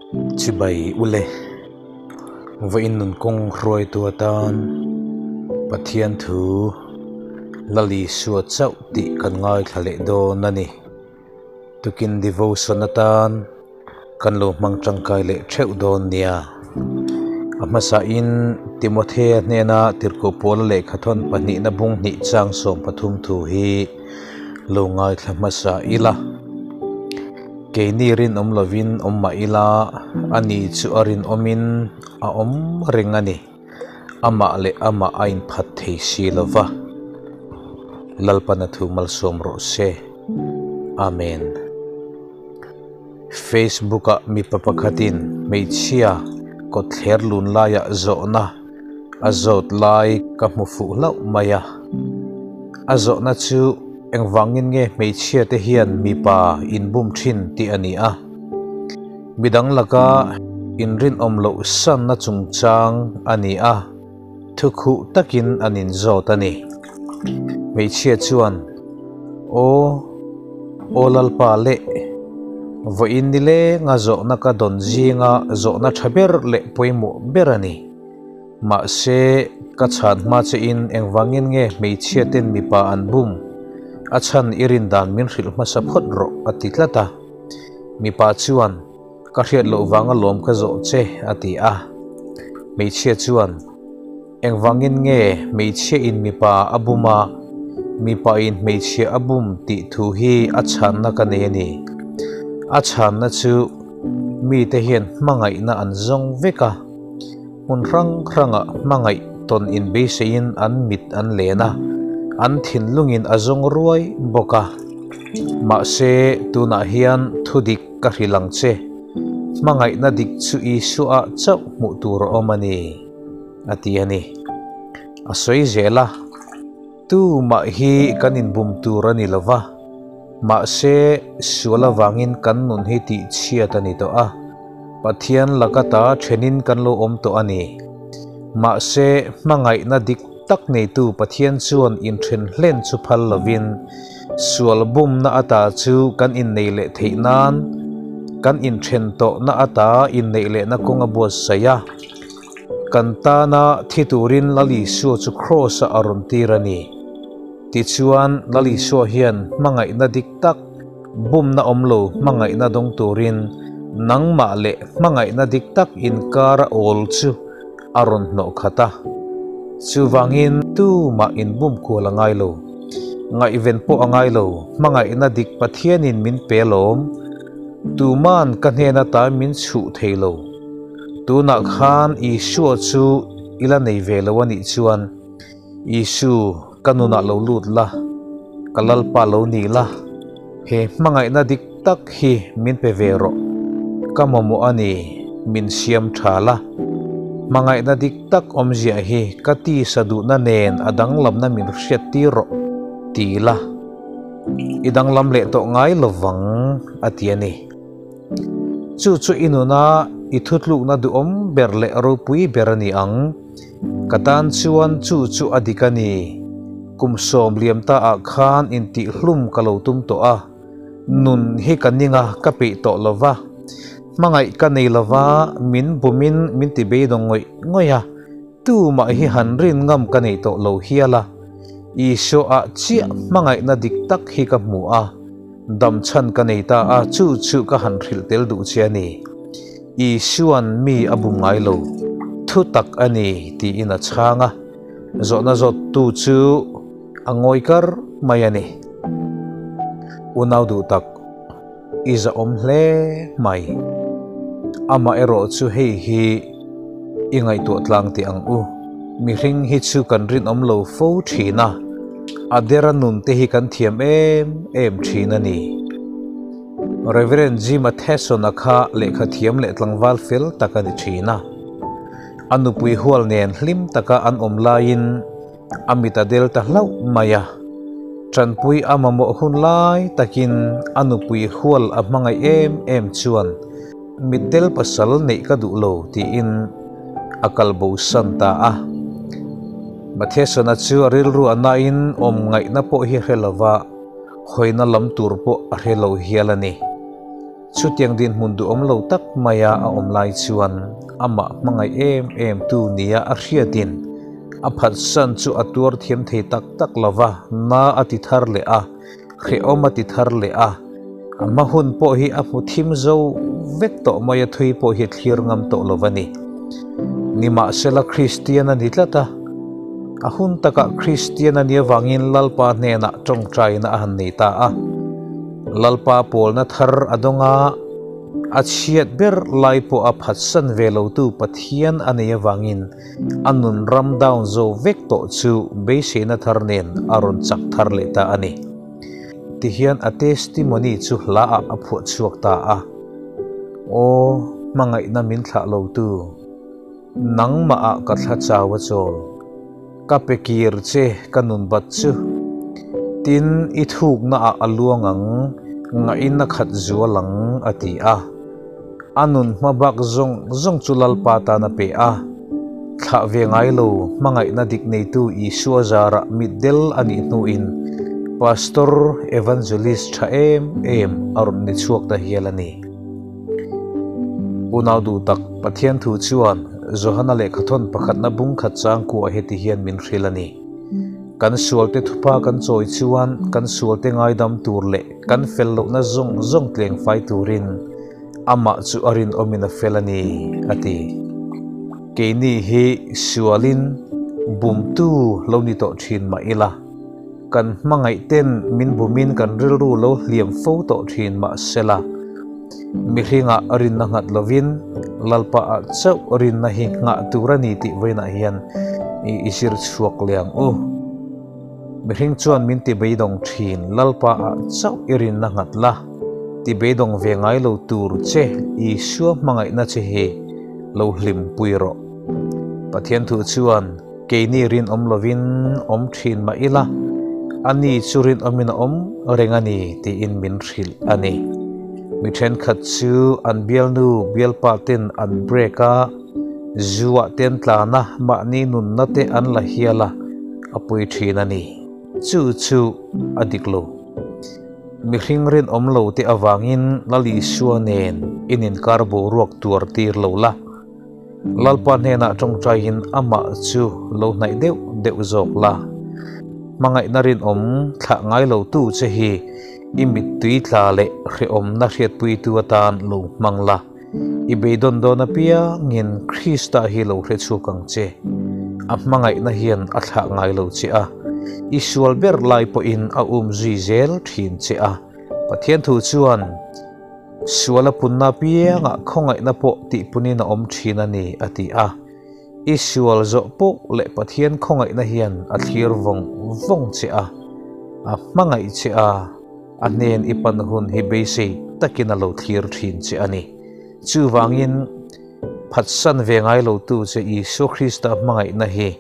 Chibai ule, vawiin nun kawng hruaitu atan Pathian thu Lal Isua chauh tih kan ngaithla leh dawn a ni. Tukin devotion atan kan lo hmang tangkai leh theuh dawn nia. A hmasain Timothea hnena tirhkoh pawla lehkhathawn pahnihna bung hnih chang 13 thu hi lo ngaithla hmasa ila. Keini rinawm lovin awm mah ila, ani chu a rinawmin a awm reng a ni. Amah leh amah a inphat thei si lo va. Lalpana thu malsawm rawh se. Amen. Facebook-ah mipa pakhatin hmeichhia kawtthler lun laiah zawhna a zawt lai ka hmu fuh hlauh mai a. A zawhna chu engvangin nge hmeichhia te hian mipa inbum thin tih a ni a. Midang laka inrinawm loh sanna chungchang a ni a, thukhuh takin an inzawt a ni. Hmeichhia chuan, Aw, aw Lalpa leh, vawiin nilenga zawhna ka dawn zinga zawhna tha ber leh pawimawh ber a ni. Mahse, ka chhan hma che in engvangin nge hmeichhia ten mipa an bum? A chhan i rin dan min hrilh hmasa phawt rawh, a ti tlat a. Mipa chuan, Ka hriat loh vanga lawm ka zawh che, a ti a. Hmeichhia chuan, Engvangin nge hmeichhia in mipa a bum a, mipa in hmeichhia a bum tih thu hi a chhanna ka nei a ni. A chhanna chu mite hian hmangaihna an zawng vek a. Hmun hrang hrangah hmangaih tawn inbeiseiin an mit an len a, an thinlungin a zawng ruai bawk a. Mahse, tunah hian thudik ka hrilh ang che, hmangaihna dik chu Isua chauh hmuh tur a awm a ni, a ti a ni. A sawi zel a, Tumah hi kan inbum tur a ni lo va, mahse, sual avangin kan nun hi tihchhiat a ni tawh a, Pathian laka ta thenin kan lo awm tawh a ni. Mahse, hmangaihna dik tak neitu Pathian chuan inthen hlen chu phal lovin, sual bumna ata chu kan innei leh theih nan kan inthen tawhna ata inneih lehna kawng a buatsaih a. Kan tana thi turin Lal Isua chu Kraws-ah a rawn tir a ni. Tichuan, Lal Isua hian hmangaihna dik tak, bumna awm lo hmangaihna dawng turin nangmah leh hmangaihna dik tak inkara awl chu a rawn hnawh khat a. Chuvangin, tumah inbum kual a ngai lo. Ngaihven pawh a ngai lo, hmangaihna dik Pathianin min pe alawm. Tuman ka hnen ata min chhuh thei lo. Tunah khan Isua chu i la nei ve lo a nih chuan, Isu, ka nunah lo lut la, ka Lalpa lo ni la, he hmangaihna dik tak hi min pe ve rawh, ka mamawh a ni, min siam tha la. Hmangaihna dik tak awmzia hi ka tisa duhna nen a danglamna min hriat tir rawh, ti la. I danglam leh tawh ngai lovang, a ti a ni. Chu chu i nuna i thutlukna duhawm ber leh ropui ber a ni ang. Ka tan chuan chu chu a dik a ni. Kum sawm liam ta ah khan intihhlum ka lo tum tawh a, nun hi ka ning a, ka peih tawh lo va. Hmangaih ka nei lo va, min bumin min ti beidawng ngawih ngawih a, tumah hi han rin ngam ka nei tawh lo hial a. Isua ah chiah hmangaihna dik tak hi ka hmu a. Dam chhan ka nei ta a, chu chu ka han hrilh tel duh che a ni. Isua'n mi a bum ngai lo, thu tak a ni, tiin a chhang a. Zawhna zawttu chu a ngawi kar mai a ni. Unau duh tak, i zahawm hle mai. Amaherawh chu hei hi i ngaihtuah tlang teh ang u. Mihring hi chu kan rinawm lo fo thin a. A dera nun te hi kan thiam em em thin a ni. Reverend Jim Matheson-a kha lehkha thiam leh tlangval fel tak a ni thin a. A nupui hual nen hlim taka an awm laiin a mit a del ta hlauh mai a. Tanpui a mamawh hun lai takin a nupui hual a hmangaih em em chuan mitdel pasal neih ka duh lo tiin a kal bosan ta a. Mathesona chu a rilru a nain awm ngaihna pawh hi a hre lo va, hawina lam tur pawh a hre lo hial a ni. Chutiang dinhmun duhawm lo tak maia a awm lai chuan amah hmangaih em em tu nia a hriatin a phatsan chu a tuar thiam thei tak tak lo va, na a ti thar leh a, hrehawm a ti thar leh a, a hma hun pawh hi a hmu thim zo vek tawh mai a, thui pawh hi a thlir ngam tawh lo va ni. Nimahsela Kristian a ni tlat a, a hun takah Kristian a nih avangin Lalpa hnenah tawngtaina a han nei ta a. Lalpa pawlna thar a dawng a, a chhiat ber lai pawh a phatsan ve lotu Pathian a nei avangin a nun ram down zo vek tawh chu beiseina thar nen a rawn chak thar leh ta a ni. Tihian a testimony chu hlaah a phuah chhuak ta a, Aw, hmangaihna min thlah lotu, nangmahah ka thla chau a chawl. Ka pe kir che ka nun bat chu. Tin, i thuknaah a luang ang, ngaihna khat zual ang, a ti a. A nun hma bak zawng zawng chu Lalpa tan a pe a. Thlah ve ngai lo, hmangaihna dik neitu Isua zarah mitdel a nih hnuin Pastor Evangelist tha em em a rawn ni chhuak ta hial a ni. Unau duh tak, Pathian thu chuan Johana lehkhathawn pakhatna bung khat changkuah heti hian min hrilh a ni. Kan sualte thupa kan chawi chuan kan sualte ngaidam tur leh kan fel lohna zawng zawng tleng fai turin amah chu a rinawmin a fel a ni, a ti. Keini hi sualin bumtu lo ni tawh thin mah ila, Kan hmangaih ten min bumin kan rilru lo hliam fo tawh thin mah sela, mihringah rinna nghat lovin Lalpa ah chauh rinna hi nghah tur a ni tih vawiinah hian i zir chhuak leh ang u. Mihring chuan min ti beidawng thin, Lalpa ah chauh i rinna nghat la, ti beidawng ve ngai lo tur che Isua hmangaihna che hi lo hlimpui rawh. Pathian thu chuan. Keini rinawm lovin awm thin mah ila, ani chu rinawmin a awm reng a ni tiin min hrilh a ni. Mi thenkhat chu an bialnu bialpa ten an break a, zuah te an tlan a, mahni nunna te an la hial a, a pui thin a ni. Chu chu a dik lo. Mihring rinawm lo te avangin Lal Isua nen in inkar boruak tuar tir lo la. Lalpa hnenah tawngtaiin amah chu lo hnaih deuh deuh zawk la. Hmangaihna rinawm thlah ngai lotu che hi i mittui tla leh hrehawmna hriatpuitu atan lo hmang la. I beidawn dawn apiangin Krista hi lo hre chhuak ang che. A hmangaihna hian a thlah ngai lo che a, i sual ber lai pawhin a um zui zel thin che a. Pathian thu chuan. Sual a punna apiangah khawngaihna pawh tihpunin a awm thin a ni, a ti a. I sual zawh pawh leh Pathian khawngaihna hian a thlir vawng vawng che a, a hmangaih che a, a hnen i pan hun hi beisei takin a lo thlir thin che a ni. Chuvangin, phatsan ve ngai lotu che Isua Krista hmangaihna hi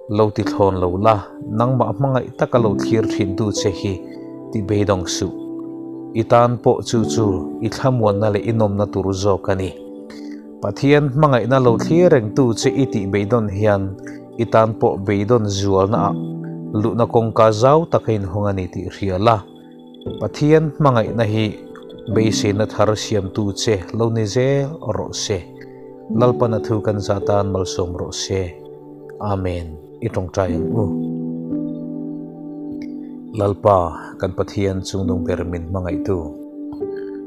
lo ti thlawn lo la, nangmah hmangaih taka lo thlir thintu che hi ti beidawng suh. I tan pawh chu chu i thlamuanna leh i nawmna tur zawk a ni. Pathian hmangaihna lo thlir rengtu che i tih beidawn hian i tan pawh beidawn zualnaah luhna kawngka zau taka inhawng a ni tih hria la. Pathian hmangaihna hi beiseina thar siamtu che lo ni zel rawh se. Lalpana thu kan za tan malsawm rawh se. Amen. I tawngtai ang u. Lalpa kan Pathian chungnung ber min hmangaihtu.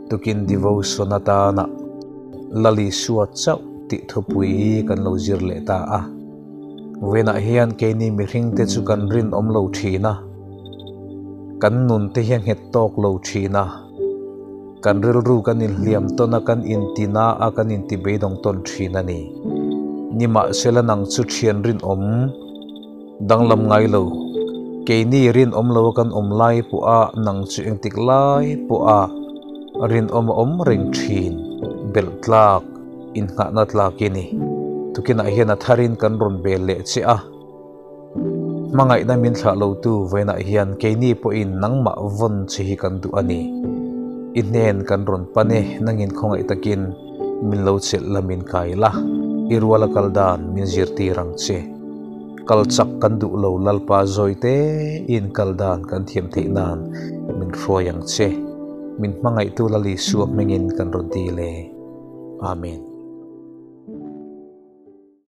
Tukin devotion atana Lal Isua chauh tih thupui kan lo zir leh ta a. Vawiinah hian keini mihringte chu kan rinawm lo thin a. Kan nun te hi a nghet tawk lo thin a, kan rilru kan inhliam tawn a, kan intina a, kan inti beidawng tawn thin a ni. Nimahsela nang chu thian rinawm danglam ngai lo, keini rinawm lo a kan awm lai pawh a nang chu engtik lai pawh a rinawm a awm reng thin, belh tlak, innghahna tlak i ni. Tukinah hian a tharin kan rawn bel leh che a. Hmangaihna min thlah lotu vawiinah hian keini pawhin nangmah vawn che hi kan duh a ni. I hnen kan rawn pan e, nangin khawngaih takin min lo chelh la min kai la, i ruala kal dan min zirtir ang che. Kal chak kan duh lo Lalpa zawi tein kal dan kan thiam theih nan min hruai ang che. Min hmangaihtu Lal Isua hmingin kan rawn dil e. Amen.